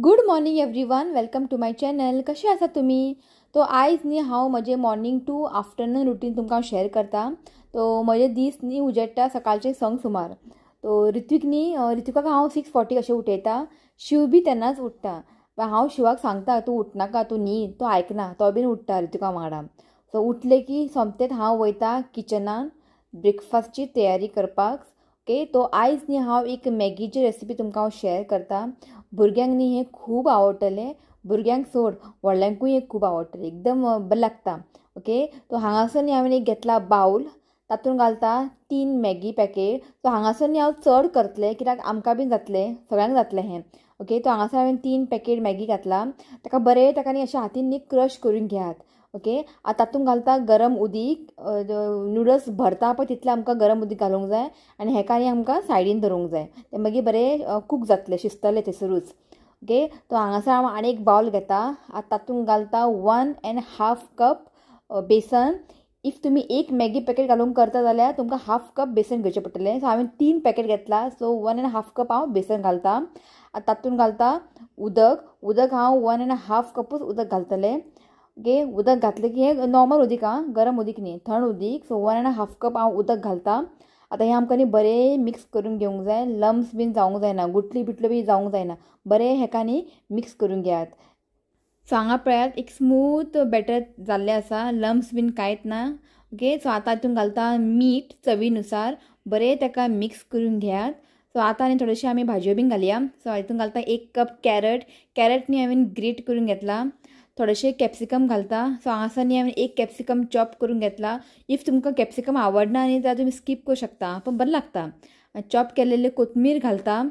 Good morning everyone, welcome to my channel. कशें आसा तुमी? तो आयज न्ही हांव म्हजें मॉर्निंग टू आफ्टरनून रुटीन तुमकां शेअर करता. तो म्हजे दीस न्ही उजेडटा सकाळचे 6 सुमार. तो ऋत्विक न्ही, ऋत्विकाक हांव 6:40 अशें उठयता. शिव बी तेन्नाच उठ्ठा. हांव शिवाक सांगता तूं उठनाका, तूं न्ही, तो आयकना, तो बीन उठ्ठा ऋत्विका वांगडा. सो उठले की सोमतेच हांव वयता किचनान ब्रेकफास्टची तयारी करपाक. ओके, तो आयज न्ही हांव एक मॅगीची रेसिपी तुमकां हांव शेअर करता. भुरग्यांक न्ही हें खूब आवडटलें, भुरग्यांक सोड व्हडल्यांकूय हें खूब आवडटलें, एकदम बरें लागता. ओके, तो हांगासर न्ही हांवें एक घेतला बावल, तातूंत घालता 3 मॅगी पॅकेट. सो हांगासर न्ही हांव चड करतलें कित्याक आमकां बीन जातलें, सगळ्यांक जातलें हें. ओके, तो हांगासर हांवें 3 पॅकेट मॅगी घातला. ताका बरें ताका न्ही अशें हातीन न्ही क्रश करून घेयात. ओके, आतां तातूंत घालता गरम उदीक. नुडल्स भरता पळय तितलें आमकां गरम उदीक घालूंक जाय आनी हेका न्ही आमकां सायडीन धरूंक जाय, तें मागीर बरें कूक जातलें, शिजतलें थंयसरूच. ओके, तो हांगासर हांव आनी एक बावल घेता. आतां तातूंत घालता 1.5 कप बेसन. If तुमी एक मॅगी पॅकेट घालूंक करता जाल्यार तुमकां 1/2 कप बेसन घेवचें पडटलें. सो हांवें 3 पॅकेट घेतला, सो 1.5 कप हांव बेसन घालता. आतां तातूंत घालता उदक. उदक हांव 1.5 कपूच उदक घालतलें. ओके, उदक घातलें की हें नॉर्मल उदीक आं, गरम उदीक न्ही, थंड उदीक. सो 1.5 कप हांव उदक घालता. आतां हें आमकां न्ही बरें मिक्स करून घेवंक जाय, लम्स बीन जावंक जायना, गुटली बिटल्यो बी जावंक जायना, बरें हेका न्ही मिक्स करून घेयात. सो हांगा पळयात एक स्मूथ बॅटर जाल्लें आसा, लम्स बीन कांयच ना. ओके, सो आतां हितून घालता मीठ चवीनुसार, बरें ताका मिक्स करून घेयात. सो आतां आनी थोडेशे आमी भाजयो बीन घालया. सो हितून घालता 1 कप कॅरट. कॅरट न्ही हांवें ग्रेट करून घेतला. थोडेशे कॅप्सिकम घालता. सो हांगासर न्ही हांवें 1 कॅप्सिकम चॉप करून घेतला. If तुमकां कॅप्सिकम आवडना न्ही जाल्यार तुमी स्कीप करूं शकता, पण बरें लागता. चॉप केलेले कोथमीर घालता.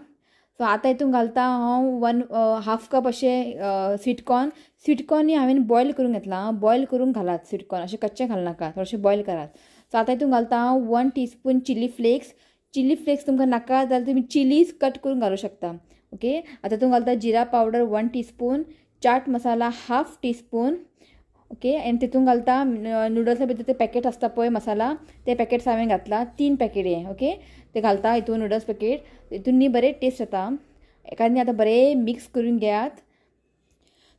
सो आतां हितून घालता हांव 1.5 कप अशें स्वीटकॉर्न. स्वीटकॉर्न न्ही हांवें बॉयल करून घेतला. बॉयल करून घालात स्वीटकॉर्न, अशें कच्चें घालनाका, थोडेशें बॉयल करात. सो आतां हितून घालता हांव 1 teaspoon chilli flakes. Chilli flakes तुमकां नाका जाल्यार तुमी चिलीज कट करून घालूं शकता. ओके, आतां हितून घालता जिरा powder 1 teaspoon, chaat masala 1/2 teaspoon. Okay, आनी तितून घालता नुडल्सा भितर ते पॅकेट आसता पळय मसाला, ते पॅकेट्स हांवें घातला 3 पॅकेट हे. ओके, ते घालता हितून नुडल्स पॅकेट, हितून न्ही बरें टेस्ट येता. एका न्ही आतां बरें मिक्स करून घेयात.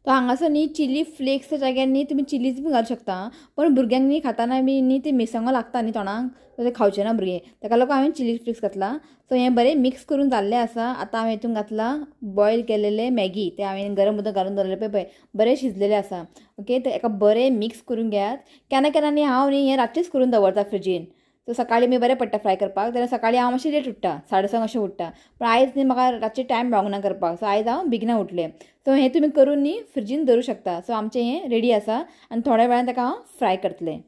तो हांगासर न्ही चिली फ्लेक्सच्या जाग्यार न्ही तुमी चिलीज बी घालूं शकता, पण भुरग्यांक न्ही खाताना बी न्ही ते मिरसांगो लागता न्ही तोंडाक, ते खावचे ना भुरगे, ताका लागून हांवें चिली फ्लेक्स घातला. सो हें बरें मिक्स करून जाल्लें आसा. आतां हांवें हितून घातला बॉयल केलेले मॅगी, ते हांवें गरम उदक घालून दवरलें पळय, बरें शिजलेलें आसा. ओके, ते एका बरें मिक्स करून घेयात. केन्ना केन्ना न्ही हांव न्ही हें रातचेंच करून दवरता फ्रिजीन, सो सकाळीं मी बरें पडटा फ्राय करपाक. जाल्यार सकाळीं हांव मातशें लेट उठ्ठा, 6:30 अशें उठ्ठा, पण आयज न्ही म्हाका रातचें टायम मेळोंक ना करपाक, सो आयज हांव बेगिना उठलें. सो हें तुमी करून न्ही फ्रिजीन दवरूं शकता. सो आमचें हें रेडी आसा आनी थोड्या वेळान ताका हांव फ्राय करतलें.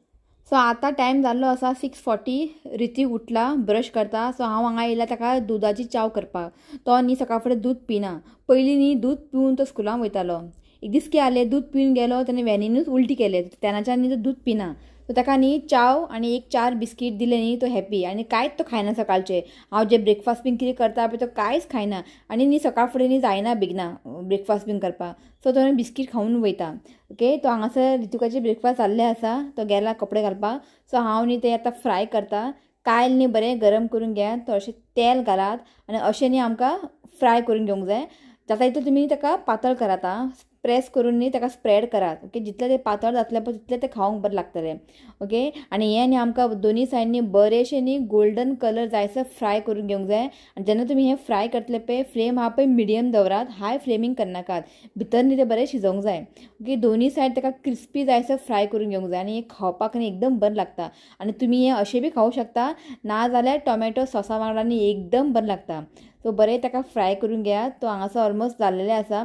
सो आतां टायम जाल्लो आसा 6:40. ऋत्विक उठला, ब्रश करता. सो हांव हांगा येयला ताका दुदाची च्याव करपाक. तो न्ही सकाळ फुडें दूद पिना, पयलीं न्ही दूद पिवन तो स्कुलान वयतालो. एक दीस कितें जालें, दूद पिवन गेलो, तेणें व्हॅनीनूच उलटी केले, तेन्नाच्यान न्ही तो दूद पिना. सो ताका न्ही च्याव आनी एक 4 बिस्कीट दिले न्ही तो हॅपी, आनी कांयच तो खायना सकाळचें. हांव जे ब्रेकफास्ट बीन कितें करता पळय तो कांयच खायना, आनी न्ही सकाळ फुडें न्ही जायना बेगिना ब्रेकफास्ट बीन करपाक, सो तो बिस्कीट खावन वयता. ओके, तो हांगासर ऋत्विकाचे ब्रेकफास्ट जाल्लें आसा, तो गेला कपडे घालपाक. सो हांव न्ही ते आतां फ्राय करता. कायल न्ही बरें गरम करून घेयात, थोडेशें तेल घालात आनी अशें न्ही आमकां फ्राय करून घेवंक जाय. जाता तितलें तुमी ताका पातळ करात, आं, प्रेस करून न्ही ताका स्प्रेड करात. ओके, जितलें तें पातळ जातलें पळय तितलें तें खावंक बरें लागतलें. ओके, आनी हें न्ही आमकां दोनी सायडीन बरेंशें न्ही गोल्डन कलर जायसर फ्राय करून घेवंक जाय. आनी जेन्ना तुमी हें फ्राय करतले पळय, फ्लेम आहा पळय मिडियम दवरात, हाय फ्लेमींग करनाकात, भितर न्ही तें बरें शिजोवंक जाय. ओके, दोनी सायड ताका क्रिस्पी जायसर फ्राय करून घेवंक जाय आनी हें खावपाक न्ही एकदम बरें लागता. आनी तुमी हें अशें बी खावंक शकता, ना जाल्यार टोमॅटो सॉसा वांगडा न्ही एकदम बरें लागता. सो बरें ताका फ्राय करून घेयात. तो हांगासर ऑलमोस्ट जाल्लेलें आसा.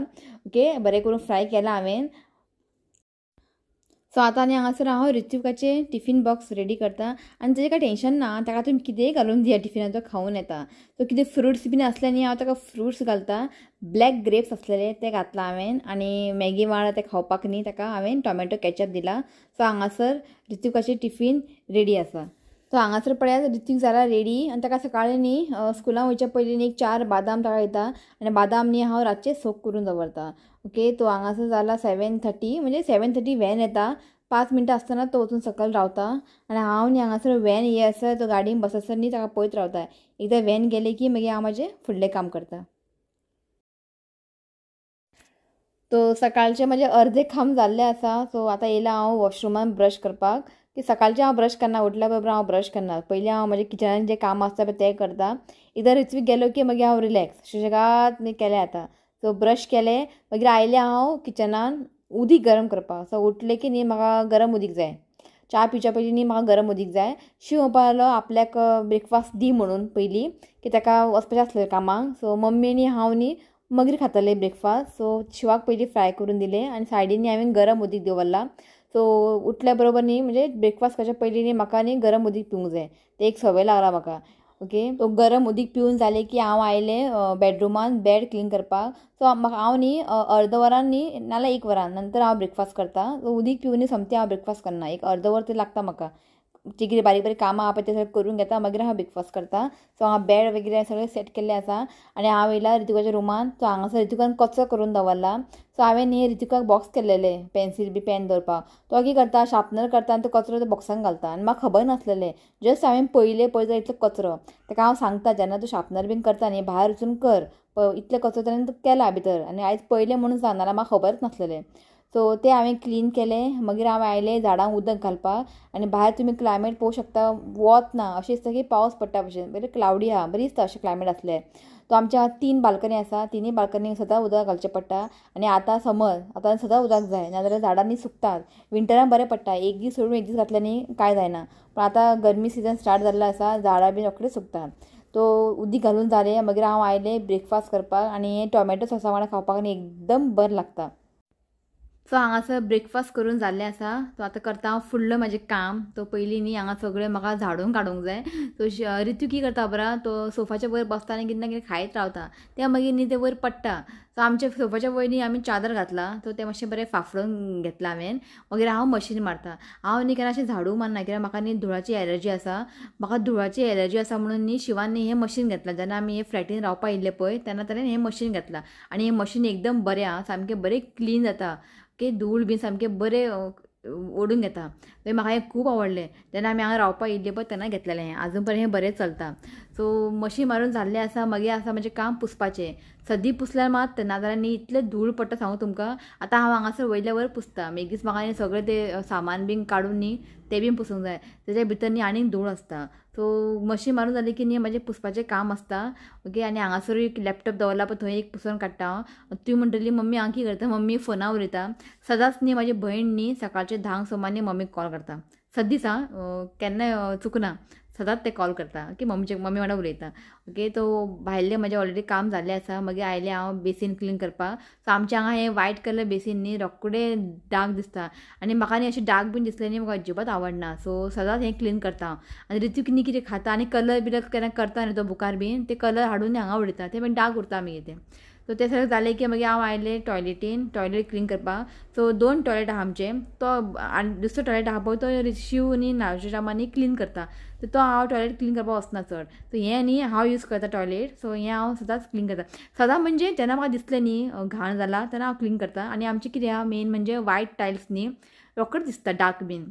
ओके, बरें करून फ्राय केलां हांवें. सो आतां आनी हांगासर हांव ऋत्विकाचें टिफीन बॉक्स रेडी करता. आनी तेजें कांय टेंशन ना, ताका तुमी कितेंय घालून दिया टिफिनान, तो खावन येता. सो कितें फ्रुट्स बीन आसले न्ही हांव ताका फ्रुट्स घालता. ब्लॅक ग्रेप्स आसलेले ते घातला हांवें, आनी मॅगी वांगडा ते खावपाक न्ही ताका हांवें टोमॅटो कॅचप दिला. सो हांगासर ऋत्विकाचें टिफीन रेडी आसा. सो हांगासर पळयात ऋत्विक जाला रेडी, आनी ताका सकाळीं न्ही स्कुलान वयच्या पयलीं न्ही 4 बादाम ताका दिता, आनी बादाम न्ही हांव रातचें सोक करून दवरता. ओके, तो हांगासर जाला 7:30, म्हणजे 7:30 व्हॅन येता. 5 मिनटां आसतना तो वचून सकयल रावता, आनी हांव न्ही हांगासर व्हॅन ये आसर तो गाडयेन बससर न्ही ताका पळयत रावता. एकदां व्हॅन गेलें की मागीर हांव म्हाजें फुडलें काम करता. सो सकाळचें म्हजें अर्दें काम जाल्लें आसा। सो आतां येयलां हांव वॉशरुमान ब्रश करपाक, की सकाळचें हांव ब्रश करना, उठल्या बरोबर हांव ब्रश करना, पयलीं हांव म्हजें किचनान जें काम आसता पळय तें करता। एकदां ऋत्वीक गेलो की मागीर हांव रिलॅक्स सुशेगाद केलें आतां। सो ब्रश केलें, मागीर आयलें हांव किचनान उदीक गरम करपाक। सो उठलें की न्ही म्हाका गरम उदीक जाय, च्या पिवच्या पयलीं न्ही म्हाका गरम उदीक जाय। शिव म्हणपाक लागलो आपल्याक ब्रेकफास्ट दी म्हणून पयलीं, की ताका वचपाचें आसलें कामाक। सो मम्मी आनी हांव न्ही मागीर खातालें ब्रेकफास्ट। सो शिवाक पयलीं फ्राय करून दिलें आनी सायडीन न्ही हांवें गरम उदीक दवरलां। सो उठल्या बरोबर न्ही म्हणजे ब्रेकफास्ट करच्या पयलीं न्ही म्हाका न्ही गरम उदीक पिवंक जाय, तें एक संवय लागला म्हाका। ओके, सो गरम उदीक पिवन जालें की हांव आयलें बेडरुमान बेड क्लीन करपाक। सो म्हाका हांव न्ही अर्द वरान न्ही नाल्यार 1 वरान नंतर हांव ब्रेकफास्ट करता। सो उदीक पिवन न्ही सोमतें हांव ब्रेकफास्ट करना, एक अर्द वर तरी लागता म्हाका। जी कितें बारीक बारीक कामां आहा पळय तें सगळें करून घेता, मागीर हांव ब्रेकफास्ट करता। सो हांव बेड वगैरे सगळें सेट केल्लें आसा आनी हांव येयला ऋतिकाच्या रुमान। सो हांगासर ऋतिकान कचरो करून दवरला। सो हांवें न्ही ऋतिकाक बॉक्स केल्लेलें पेन्सील बी पेन दवरपाक, तो कितें करता शार्पनर करता आनी तो कचरो तो बॉक्सान घालता आनी म्हाका खबर नासलेलें, जस्ट हांवें पयलें पळय जाल्यार इतलो कचरो। ताका हांव सांगता जेन्ना तूं शार्पनर बीन करता न्ही भायर वचून कर, इतले कचरो ताणें केला भितर आनी आयज पयलें म्हणून सांग, नाल्यार म्हाका खबरच नासलेलें। सो तें हांवें क्लीन केलें, मागीर हांव आयलें झाडांक उदक घालपाक। आनी भायर तुमी क्लायमेट पळोवंक शकता, वत ना, अशें दिसता की पावस पडटा भशेन, बरें क्लावडी आहा, बरी दिसता अशें क्लायमेट आसलें। तो आमच्या 3 बाल्कनी आसा, 3 बाल्कनी सदां उदक घालचें पडटा आनी आतां समर, आतां सदां उदक जाय, नाजाल्यार झाडांनी सुकतात। विंटरान बरें पडटा, एक दीस सोडून एक दीस घातल्यार न्ही कांय जायना, पूण आतां गरमी सिजन स्टार्ट जाल्लो आसा, झाडां बीन रोखडीं सुकतात। तो उदीक घालून जालें, मागीर हांव आयलें ब्रेकफास्ट करपाक आनी हें टोमॅटो सॉसा वांगडा खावपाक न्ही एकदम बरें लागता। सो हांगासर ब्रेकफास्ट करून जाल्लें आसा। सो आतां करता हांव फुडलें म्हाजें काम। तो पयलीं न्ही हांगा सगळें म्हाका झाडून काडूंक जाय। सो ऋतू कितें करता खबर, तो सोफाच्या वयर बसता आनी कितें ना कितें खायत रावता, तें मागीर न्ही तें वयर पडटा। सो आमच्या सोफाच्या वयर न्ही आमी चादर घातला, सो तें मातशें बरें फाफडून घेतलां हांवें। मागीर हांव मशीन मारता। हांव न्ही केन्ना अशें झाडू मारना, कित्याक म्हाका न्ही धुळाची एलर्जी आसा। म्हाका धुळाची एलर्जी आसा म्हणून न्ही शिवान न्ही हें मशीन घेतलां। जेन्ना आमी हे फ्लॅटीन रावपाक येयल्ले पळय तेन्ना ताणें हें मशीन घेतलां आनी हें मशीन एकदम बरें आहा, सामकें बरें क्लीन जाता, ओके, धूळ बीन सामकें बरें ओडून घेता। मागीर म्हाका हें खूब आवडलें, जेन्ना आमी हांगा रावपाक येयल्ले पळय तेन्ना घेतलेलें हें, आजून पर्यंत हें बरें चलता। सो मशीन मारून जाल्लें आसा, मागीर आसा म्हजें काम पुसपाचें। सद्दी पुसल्यार मात नाजाल्यार न्ही इतलें धूळ पडटा सांगू तुमकां। आतां हांव हांगासर वयल्या वयर पुसता, मागीर म्हाका न्ही सगळें तें सामान बीन काडून न्ही तें बीन पुसूंक जाय, तेच्या भितर न्ही आनीक धूळ आसता। सो मशीन मारून जाली की न्ही म्हाजें पुसपाचें काम आसता। ओके, आनी हांगासर एक लॅपटॉप दवरला पळय थंय एक पुसून काडटा हांव। ती म्हणटली मम्मी हांव कितें करता, मम्मी फोनार उलयता सदांच न्ही। म्हाजी भयण न्ही सकाळचे 10 सुमार न्ही मम्मीक कॉल करता, सदींच आं, केन्नाय चुकना, सदांच ते कॉल करता। ओके, मम्मी वांगडा उलयता। ओके, तो भायलें म्हाजें ऑलरेडी काम जाल्लें आसा। मागीर आयलें हांव बेसीन क्लीन करपाक। सो आमच्या हांगा हें वायट कलर बेसीन न्ही रोखडें डार्क दिसता आनी म्हाका न्ही अशें डार्क बीन दिसलें न्ही म्हाका अजिबात आवडना। सो सदांच हें क्लीन करता हांव। आनी ऋतिक न्ही कितें खाता आनी कलर बिलर केन्ना करता न्ही तो बुकार बीन, ते कलर हाडून हांगा उडयता, ते मागीर डार्क उरता मागीर तें। सो तें सगळें जालें की मागीर हांव आयलें टॉयलेटीन टॉयलेट क्लीन करपाक। सो 2 टॉयलेट आहा आमचे, तो आनी दुसरो टॉयलेट आहा पळय तो शिव न्ही न्हावच्या टायमार न्ही क्लीन करता, सो तो हांव टॉयलेट क्लीन करपाक वचना चड। सो हें न्ही हांव यूज करता टॉयलेट। सो हें हांव सदांच क्लीन करता, सदां म्हणजे जेन्ना म्हाका दिसलें न्ही घाण जाला तेन्ना हांव क्लीन करता। आनी आमचें कितें आहा मेन म्हणजे वायट टायल्स न्ही रोखडेच दिसता डार्क बीन।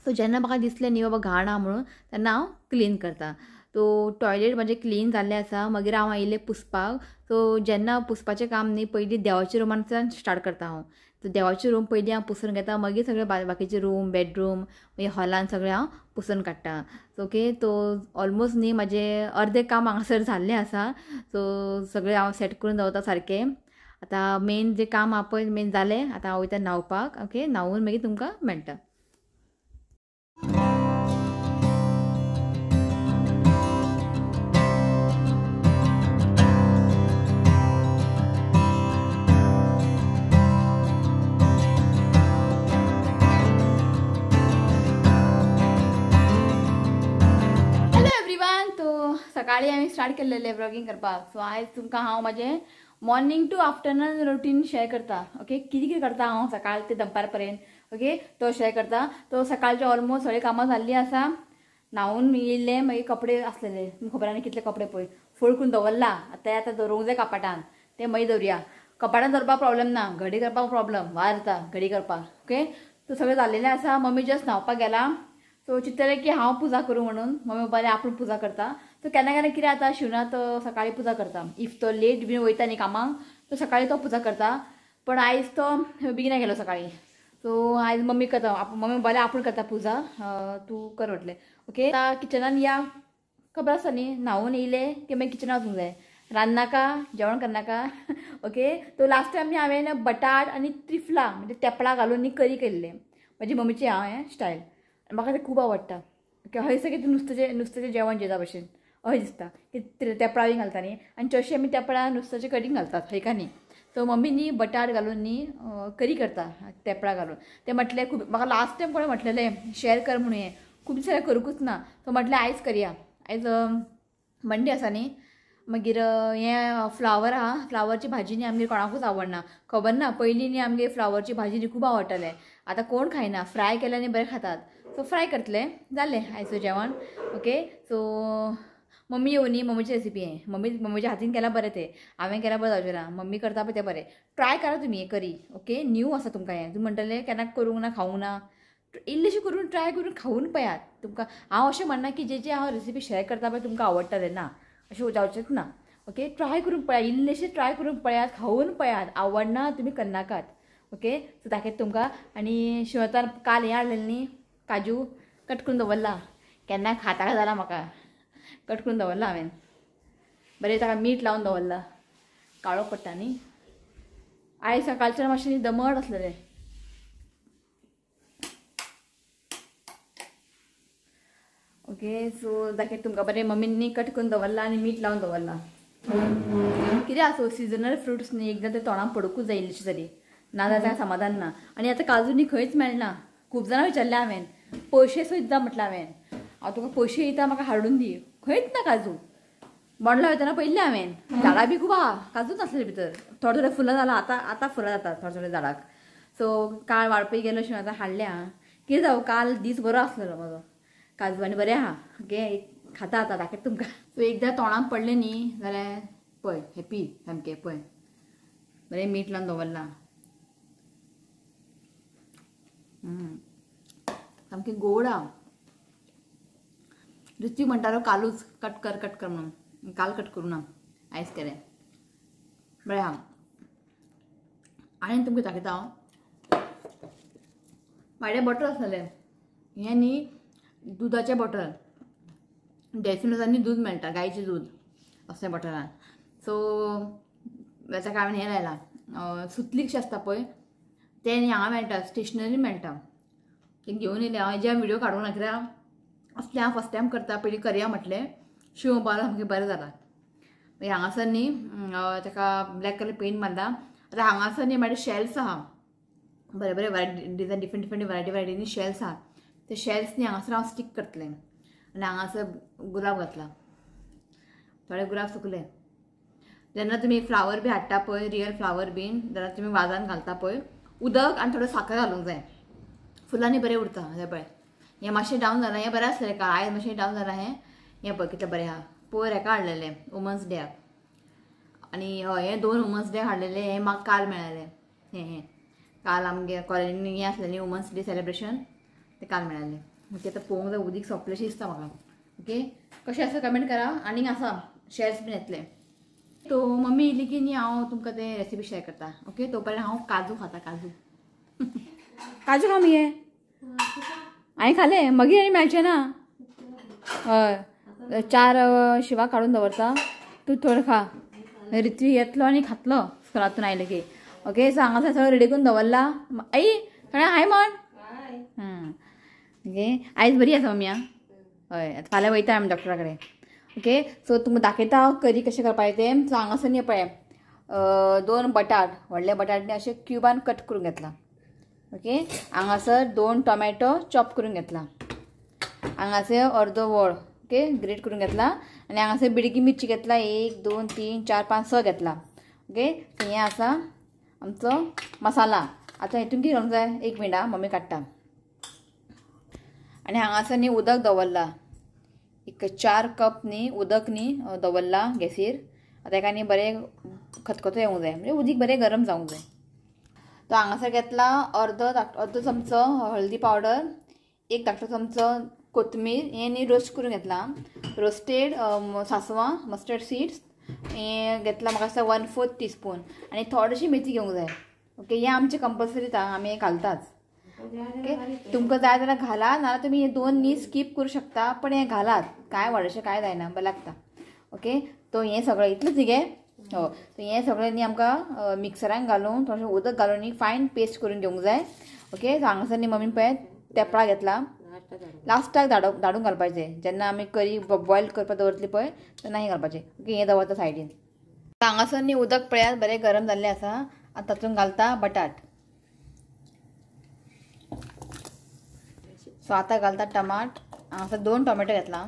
सो जेन्ना म्हाका दिसलें न्ही बाबा घाण आहा म्हणून तेन्ना हांव क्लीन करता। सो टॉयलेट म्हाजें क्लीन जाल्लें आसा। मागीर हांव आयिल्लें पुसपाक। सो जेन्ना पुसपाचें काम न्ही पयलीं देवाच्या रुमांतल्यान स्टार्ट करता हांव। सो देवाचे रूम पयलीं हांव पुसून घेता, मागीर सगळे बाकीचे रूम बेडरूम मागीर हॉलान सगळें हांव पुसून काडटा। सो ओके, तो ऑलमोस्ट न्ही म्हाजें अर्दें काम हांगासर जाल्लें आसा। सो सगळें हांव सेट करून दवरता सारकें। आतां मेन जें काम आहा पळय मेन जालें, आतां हांव वयता न्हांवपाक। ओके, न्हांवून मागीर तुमकां मेळटा। सकाळी आमी स्टार्ट केल्लेले व्लॉगिंग करपाक। सो आयज तुमकां हांव म्हाजें morning to afternoon routine share करता। ओके, कितें कितें करता हांव सकाळ ते दनपार पर्यंत, ओके, तो शेअर करता। तो सकाळचे ऑलमोस्ट सगळीं कामां जाल्लीं आसा, न्हांवून येयल्ले, मागीर कपडे आसलेले तुमकां खबर आनी कितले कपडे पळय फोल्ड करून दवरला, आतां आतां दवरूंक जाय कपाटान, ते मागीर दवरुया। कपाटान दवरपाक प्रॉब्लम ना, घडी करपाक प्रॉब्लम, वार येता घडी करपाक। ओके, तो सगळें जाल्लेलें आसा। मम्मी जस्ट न्हांवपाक गेला, सो चिंतलें की हांव पुजा करूं म्हणून, मम्मी पप्पा आपूण पुजा करता। सो केन्ना केन्ना कितें जाता, शिवनाथ सकाळी पुजा करता, if तो लेट बीन वयता न्ही कामाक तो सकाळी तो पुजा करता। पण आयज तो बेगिना गेलो सकाळी. सो आयज मम्मी करता, मम्मी बरें आपूण करता पुजा, तूं कर म्हटलें. ओके आतां किचनान या खबर आसा न्ही, न्हांवून येयले की मागीर किचनान वचूंक जाय, रांदनाका जेवण करनाका. ओके तो लास्ट टायम न्ही हांवें बटाट आनी त्रिफला म्हणजे तेपळां घालून न्ही करी केल्लें, म्हजी मम्मीची हांव स्टायल, म्हाका तें खूब आवडटा. ओके हय सगळें तूं नुस्त्याचें जेवण जेता भशेन अशें दिसता की तेपळां बी घालता न्ही, आनी चडशें आमी तेपळां नुस्त्याचें करीक घालतात हय का न्ही. सो मम्मी न्ही बटाट घालून न्ही करी करता तेपळां घालून. तें म्हटलें खूब म्हाका लास्ट टायम कोणें म्हटलेलें शेअर कर म्हणून, हें खूब दीस जाल्यार करूंकूच ना. सो म्हटलें आयज करया, आयज मंडे आसा न्ही. मागीर हें फ्लावर आहा, फ्लावरची भाजी न्ही आमगेर कोणाकूच आवडना, खबर ना पयलीं न्ही आमगेर फ्लावरची भाजी न्ही खूब आवडटालें, आतां कोण खायना, फ्राय केल्यार न्ही बरें खातात. सो फ्राय करतलें, जालें आयचो जेवण. ओके सो मम्मी येवन न्ही मम्मीची रेसिपी हें, मम्मीच्या हातीन केल्यार बरें तें, हांवें केल्यार बरें जावचें ना, मम्मी करता पळय तें बरें. ट्राय करा तुमी हें करी. ओके न्यू आसा तुमकां हें, तुमी म्हणटलें केन्ना करूंक ना खावूंक ना, इल्लेशें करून ट्राय करून खावून पळयात. तुमकां हांव अशें म्हणना की जे जे हांव रेसिपी शेअर करता पळय तुमकां आवडटलें ना, अशें जावचेंच ना. ओके ट्राय करून पळयात, इल्लेशें ट्राय करून पळयात, खावून पळयात, आवडना तुमी करनाकात. ओके सो दाखयता तुमकां. आनी शिवतान काल हें हाडलेलें न्ही काजू कट करून दवरला, केन्ना खाता काय जाला म्हाका, कट करून दवरला हांवें, बरें ताका मीठ लावन दवरला, काळो पडटा न्ही. आयज सकाळच्यान मातशें दमट आसलेलें. ओके सो दाखयता तुमकां, बरें मम्मीन कट करून दवरला आनी मीठ लावन दवरला. कितें आसूं सिजनल फ्रुट्स न्ही एकदां ते तोंडाक पडुंकूच जाय इल्लेशें तरी, ना जाल्यार ताका समाधान ना. आनी आतां काजू न्ही खंयच मेळना, खूब जाणां विचारलें हांवें, पयशे सुद्दां दिता म्हटलें हांवें, हांव तुका पयशे दिता म्हाका हाडून दी, खंयच ना काजू. बोंडला वयतना पळयल्लें हांवें, झाडां बी खूब आहा, काजूच नासलें भितर, थोडे थोडे फुलां जालां आतां, आतां फुलां जातात थोडे थोडे झाडाक. सो काल वाळपय गेलो शिवाय आतां हाडलें आं, कितें जावं काल दीस बरो आसलेलो म्हजो, काजू आनी बरें आहा. ओके खाता आतां दाखयता तुमकां. सो एकदां तोंडाक पडलें न्ही जाल्यार पळय हॅपी सामकें, पळय बरें मीठ लावन दवरलां, सामकें गोड आहा. ऋत्विक म्हणटालो कालूच कट कर कट कर म्हणून, काल कट करूं ना, आयज केलें, बरें आहा. आनी तुमकां दाखयता हांव, म्हाजे बटर आसलेलें हें न्ही दुदाचें बॉटल, डेल्फिनोजांनी दूद मेळटा, गायचें दूद असलें बॉटलान. सो ताका हांवें हें लायलां, सुतली कशी आसता पळय तें न्ही हांगा मेळटा, स्टेशनरी मेळटा, तें घेवन येयलें हांव. हेजे व्हिडियो काडूंक ना कित्याक असलें हांव फर्स्ट टायम करता, पयलीं करया म्हटलें, शिव पावलो सामकें बरें जालां. मागीर हांगासर न्ही ताका ब्लॅक कलर पेंट मारला. आतां हांगासर न्ही म्हाजे शेल्स आहा, बरें बरें variety design different different variety व्हरायटीनी shells आहा, ते शेल्स न्ही हांगासर हांव स्टीक करतलें. आनी हांगासर गुलाब घातला, थोडे गुलाब सुकले. जेन्ना तुमी फ्लावर बी हाडटा पळय, रियल फ्लावर बीन जाल्यार तुमी वाजान घालता पळय, उदक आनी थोडें साखर घालूंक जाय, फुलांनी बरें उरता. हें पळय हें मातशें डावन जालां, हें बरें आसलें काल, आयज मातशें डावन जालां हें. हें पळय कितलें बरें आहा, पयर हेका हाडलेलें वुमन्स डेयाक, आनी हय हें 2 वुमन्स डेयाक हाडलेलें, हें म्हाका काल मेळ्ळेलें. हें हें काल आमगे कॉलेजीन हें आसलें न्ही वुमन्स डे सेलिब्रेशन, तें काल मेळ्ळेलें. ओके आतां पळोवंक जाय, उदीक सोंपलेंशें दिसता म्हाका. ओके कशें आसा कमेंट करा, आनीक आसा शेल्स बीन येतले. तो मम्मी येयली की न्ही हांव तुमकां तें रेसिपी शेअर करता. ओके तो पर्यंत हांव काजू खाता, काजू काजू खा मगे, हांवें खालें मागीर आनी मेळचें ना. हय 4 शिवा काडून दवरता, तूं थोडें खा, ऋत्विक येतलो आनी खातलो स्कुलांतून आयले की. ओके सो हांगासर सगळें रेडी करून दवरला. आई थोडें हाय म्हण. ओके आयज बरी आसा मम्मी. आं हय आतां फाल्यां वयता आमी डॉक्टरा कडेन. ओके सो तुमकां दाखयता हांव करी कशें करपाचें तें. सो हांगासर न्ही पळय 2 बटाट, व्हडले बटाट न्ही अशे क्युबान कट करून घेतला. ओके हांगासर 2 टोमॅटो चॉप करून घेतला, हांगासर अर्दो वळ ओके ग्रेट करून घेतला, आनी हांगासर बिडकी मिरची घेतला, 1 2 3 4 5 6 घेतला. ओके हें आसा आमचो मसाला. आतां हितून कितें घालूंक जाय, 1 मिनट आं मम्मी काडटा. आनी हांगासर न्ही उदक दवरला, एक 4 कप न्ही उदक न्ही दवरला गॅसीर. आतां हेका न्ही बरें खतखतो येवंक जाय, म्हणजे उदीक बरें गरम जावंक जाय. तो हांगासर घेतला अर्दो चमचो हळदी पावडर, 1 धाकटो चमचो कोथमीर, हें न्ही रोस्ट करून घेतला, रोस्टेड सांसवां मस्टर्ड सीड्स हें घेतला म्हाका दिसता 1/4 टीस्पून, आनी थोडीशी मेथी घेवंक जाय. ओके हें आमचें कंपल्सरी आमी घालताच. ओके तुमकां जाय जाल्यार घाला, नाजाल्यार तुमी हे दोन न्ही स्कीप करूं शकता, पण हें घालात, कांय व्हडलेशें कांय जायना, बरें लागता. ओके तो हें सगळें इतलेंच न्ही गे? हो तो हें सगळें न्ही आमकां मिक्सरान घालून थोडेशें उदक घालून न्ही फायन पेस्ट करून घेवंक जाय. ओके हांगासर न्ही मम्मीन पळय तेपळां घेतला, लास्टाक धाडून घालपाचें, जेन्ना आमी करी बॉयल करपाक दवरतली पळय तेन्ना हें घालपाचें. ओके हें दवरता सायडीन. हांगासर न्ही उदक पळयात बरें गरम जाल्लें आसा. आतां तातूंत घालता बटाट. सो आतां घालता टमाट. हांगासर 2 टोमॅटो घेतला.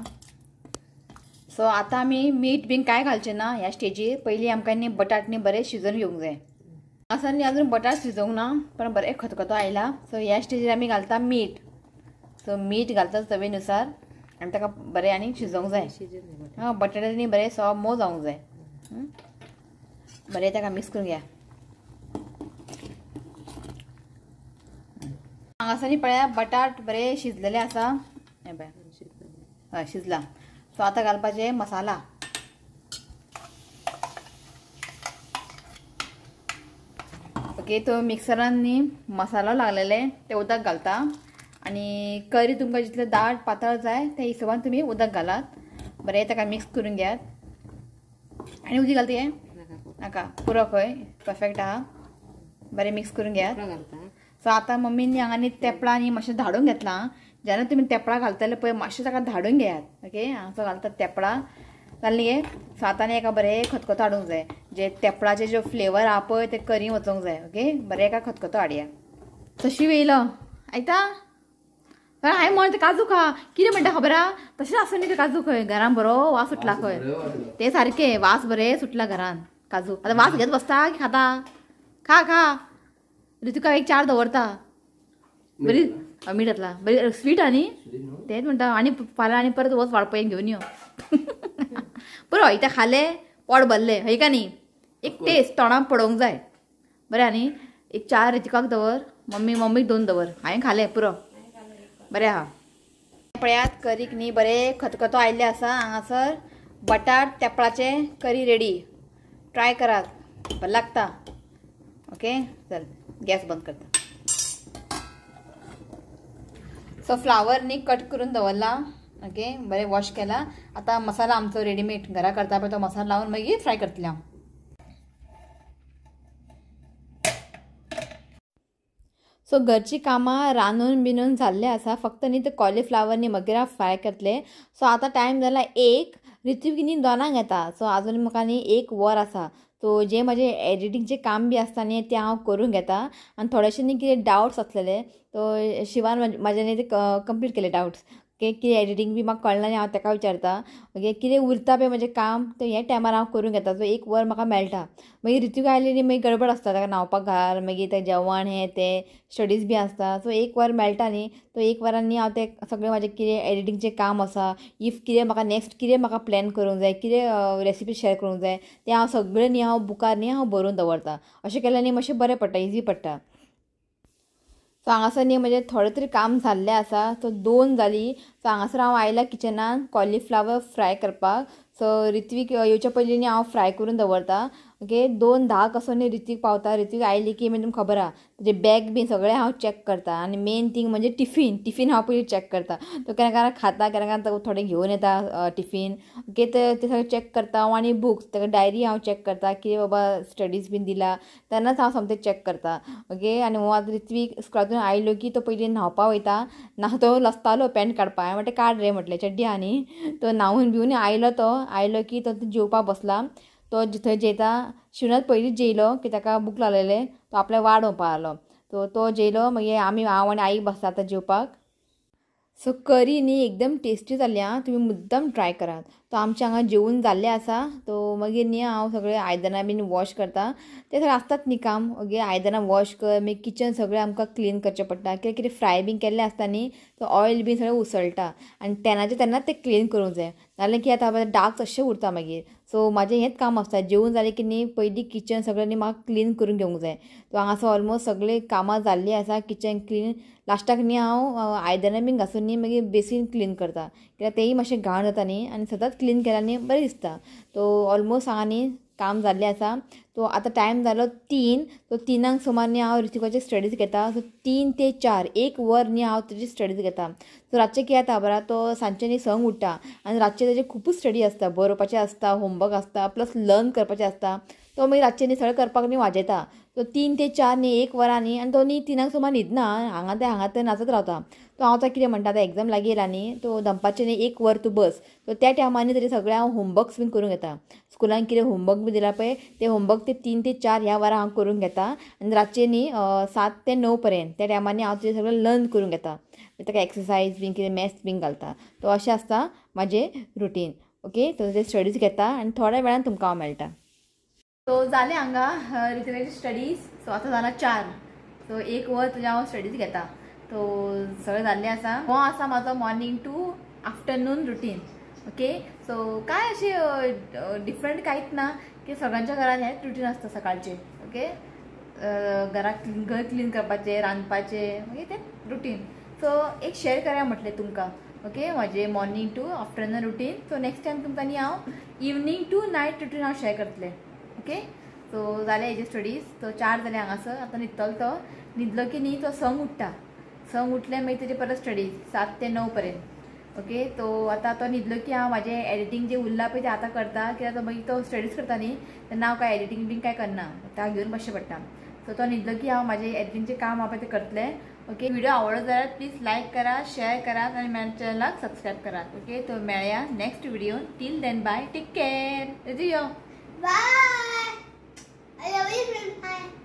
सो आतां आमी मीठ बीन कांय घालचें ना ह्या स्टेजीर. पयलीं आमकां न्ही बटाट न्ही बरें शिजोवन घेवंक जाय. हांगासर न्ही अजून बटाट शिजोवंक ना, पण बरें खतखतो आयला. सो ह्या स्टेजीर आमी घालता मीठ. सो मीठ घालता चवीनुसार आनी ताका बरें आनी शिजोवंक जाय. हां बटाटे न्ही बरें सो मोव जावंक जाय. बरें ताका मिक्स करून घ्या. हांगासर न्ही पळया बटाट बरे शिजलेले आसा. हें पळय हय शिजला. सो आतां घालपाचें मसाला. ओके तो मिक्सरान न्ही मसालो लागलेले ते उदक घालता आनी करी तुमकां जितलें दाट पातळ जाय त्या हिशोबान तुमी उदक घालात. बरें ताका मिक्स करून घेयात. आनी उदक घालता हें नाका, पुरो खंय परफेक्ट आहा. बरें मिक्स करून घेयात. सो आतां मम्मीन हांगा न्ही तेपळां न्ही मातशें धाडून घेतलां. जेन्ना तुमी तेपळां घालतले पळय मातशें ताका धाडून घेयात. ओके हांगासर घालतात तेपळां जालें न्ही. सो आतां न्ही एका बरें खतखतो हाडूंक जाय, जे तेपळाचे जे फ्लेवर आहा पळय ते करी वचोंक जाय. ओके बरें एका खतखतो हाडया. तशी येयलो आयता हांवें म्हणलें काजू खा, कितें म्हणटा खबर आहा, तशेंच आसूं न्ही ते काजू खंय घरान बरो वास सुटला खंय, ते सारकें वास बरें सुटला घरान काजू. आतां वास घेत बसता की खाता? खा खा. ऋतुका एक 4 दवरता बरी मीठ घातला, बरी स्वीट आहा न्ही, तेंच म्हणटा. आनी फाल्यां आनी परत वच वाळपय घेवन यो. बरो हय तें खालें पोट भरलें हय का न्ही, एक टेस्ट तोंडाक पडोवंक जाय. बरें आनी एक 4 ऋतिकाक दवर, मम्मीक 2 दवर. हांवें खालें पुरो बरें आहा. पळयात करीक न्ही बरें खतखतो आयिल्लें आसा. हांगासर बटाट तेपळाचें करी रेडी. ट्राय करात, बरें लागता. ओके चल गॅस बंद करता. सो फ्लावर न्ही कट करून दवरला. ओके बरें वॉश केला. आतां मसाला आमचो रेडीमेड घरा करता पळय तो मसाला लावन मागीर फ्राय करतलें हांव. सो घरची कामां रांदून बिनून जाल्लें आसा, फक्त न्ही ते कॉलीफ्लावर न्ही मागीर हांव फ्राय करतलें. सो आतां टायम जाला 1, ऋत्विक न्ही 2 येता. सो आजून म्हाका न्ही 1 वर आसा. सो जे म्हजें एडिटींगचें काम बी आसता न्ही तें हांव करून घेता. आनी थोडेशे न्ही कितें डावट्स आसलेले तो शिवान म्हाज्या न्ही ते कंप्लीट केले डावट्स. ओके कितें एडिटींग बी म्हाका कळना न्ही हांव ताका विचारता. ओके कितें उरता पळय म्हजें काम तें ह्या टायमार हांव करून घेता. सो 1 वर म्हाका मेळटा. मागीर ऋत्विक आयलें न्ही मागीर गडबड आसता, ताका न्हांवपाक घाल, मागीर तें जेवण हें तें स्टडीज बी आसता. सो 1 वर मेळटा न्ही तो 1 वरान न्ही हांव तें सगळें म्हाजें कितें एडिटींगचें काम आसा, if कितें म्हाका नेक्स्ट कितें म्हाका प्लॅन करूंक जाय, कितें रेसिपी शेअर करूंक जाय तें हांव सगळें न्ही हांव बुकार न्ही हांव बरोवन दवरता. अशें केल्यार न्ही मातशें बरें पडटा, इजी पडटा. सो हांगासर न्ही म्हजें थोडें तरी काम जाल्लें आसा. सो 2 जालीं. सो हांगासर हांव आयलां किचनान कॉलीफ्लावर फ्राय करपाक. सो ऋत्विक येवच्या पयलीं न्ही हांव फ्राय करून दवरता. ओके 2:10 असो न्ही ऋत्विक पावता. ऋत्विक आयली की मागीर तुमकां खबर आहा तेजें बॅग बी सगळें हांव चॅक करता. आनी मेन थींग म्हणजे टिफीन हांव पयलीं चॅक करता. तो केन्ना केन्ना खाता, केन्ना केन्ना थोडें घेवन येता टिफीन. ओके ते सगळें चॅक करता हांव. आनी बुक्स ताका डायरी हांव चॅक करता कितें बाबा स्टडीज बीन दिला तेन्नाच हांव सोमतें चॅक करता. ओके आनी हो आतां ऋत्विक स्कुलांतून आयलो की तो पयलीं न्हांवपा वयता. ना तो लजतालो पॅन्ट काडपा. हांवें म्हणलें काड रे म्हटलें चड्डी आहा न्ही. तो न्हांवून बिवन आयलो, तो आयलो की तो जेवपाक बसला. तो थंय जेयता शिवनाथ पयलींच जेयलो की ताका भूक लागलेले, तो आपल्या वाड म्हणपाक लागलो. तो तो जेयलो, मागीर आमी हांव आनी आई बसता आतां जेवपाक. सो करी न्ही एकदम टेस्टी जाली आं, तुमी मुद्दम ट्राय करात. तो आमच्या हांगा जेवण जाल्लें आसा. तो मागीर न्ही हांव सगळें आयदनां बीन वॉश करता, तें सगळें आसतात न्ही काम. ओके आयदनां वॉश कर, मागीर किचन सगळें आमकां क्लीन करचें पडटा, कित्याक कितें फ्राय बीन केल्लें आसता न्ही तो ऑयल बीन सगळें उसळटा आनी तेन्नाचें तेन्नाच तें क्लीन करूंक जाय, नाजाल्यार कितें जाता डार्क अशें उरता मागीर. सो म्हाजें हेंच काम आसता, जेवण जालें की न्ही पयलीं किचन सगळें न्ही म्हाका क्लीन करून घेवंक जाय. सो हांगासर ऑलमोस्ट सगळीं कामां जाल्लीं आसा, किचन क्लीन. लास्टाक न्ही हांव आयदनां बीन घासून न्ही मागीर बेसीन क्लीन करता, कित्याक तेंय मातशें घाण जाता न्ही आनी सदांच क्लीन केल्यार न्ही बरें दिसता. सो ऑलमोस्ट हांगा न्ही काम जाल्लें आसा. सो आतां टायम जालो 3. सो 3 सुमार न्ही हांव ऋतिकाचे स्टडीज घेता. सो 3 ते 4 एक वर न्ही हांव तेजी स्टडीज घेता. सो रातचें कितें जाता बरा, तो सांजचें न्ही 6 उठ्ठा आनी रातचें तेजें खुबूच स्टडी आसता, बरोवपाचें आसता, होमवर्क आसता, प्लस लर्न करपाचें आसता. तो मागीर रातचें न्ही सगळें करपाक न्ही वाजेता. सो 3 ते 4 न्ही एक वरां न्ही, आनी तो न्ही 3 सुमार न्हिदना, हांगा ते हांगा ते नाचत रावता. तो हांव ताका कितें म्हणटा, आतां एग्जाम लागीं येयला न्ही, तो दनपारचें न्ही 1 वर तूं बस. सो त्या टायमार न्ही तेजें सगळें हांव होमवर्क्स बीन करून घेता. स्कुलान कितें होमवर्क बी दिला पळय ते होमवर्क ते 3 ते 4 ह्या वरां हांव करून घेता. आनी रातचें न्ही 7 ते 9 पर्यंत त्या टायमार न्ही हांव तेजें सगळें लर्न करून घेता. ताका एक्सरसायज बीन कितें मॅथ्स बीन घालता. तो अशें आसता म्हाजें रुटीन. ओके, तो ते स्टडीज घेता आनी थोड्या वेळान तुमकां हांव मेळटा. सो जालें हांगा ऋतिकाची स्टडीज. सो आतां जाला 4. सो 1 वर तुजें हांव स्टडीज घेता. सो सगळें जाल्लें आसा. हो आसा म्हाजो morning to afternoon routine. Okay, so कांय अशें डिफरंट कांयच ना की सगळ्यांच्या घरान हेंच रुटीन आसता सकाळचें. ओके, घराक घर क्लीन करपाचें, रांदपाचें, मागीर तें रुटीन. सो एक शेअर करा म्हटलें तुमकां. ओके, म्हाजें morning to afternoon routine. So next time तुमकां न्ही हांव इवनींग टू नायट रुटीन हांव शेअर करतलें. ओके, सो जालें हेजे स्टडीज. सो 4 जाले हांगासर. आतां न्हिदतलो तो, न्हिदलो की न्ही तो 6 उठ्ठा. 6 उठले मागीर तेजे परत स्टडीज 7 ते 9 पर्यंत. ओके, तो आतां तो न्हिदलो की हांव म्हाजें एडिटींग जें उरलां पळय तें आतां करता, कित्याक तो मागीर तो स्टडीज करता न्ही तेन्ना हांव कांय एडिटींग बीन कांय करना, ताका घेवन बसचें पडटा. सो तो न्हिदलो की हांव म्हाजें एडिटींगचें काम हांव पळय तें करतलें. ओके, व्हिडिओ आवडलो जाल्यार प्लीज लायक करा, शेअर करात आनी म्हाज्या चॅनलाक सबस्क्रायब करात. ओके, तो मेळया next video. Till then bye, take care. Ritu yo. Bye. I love you. Bye.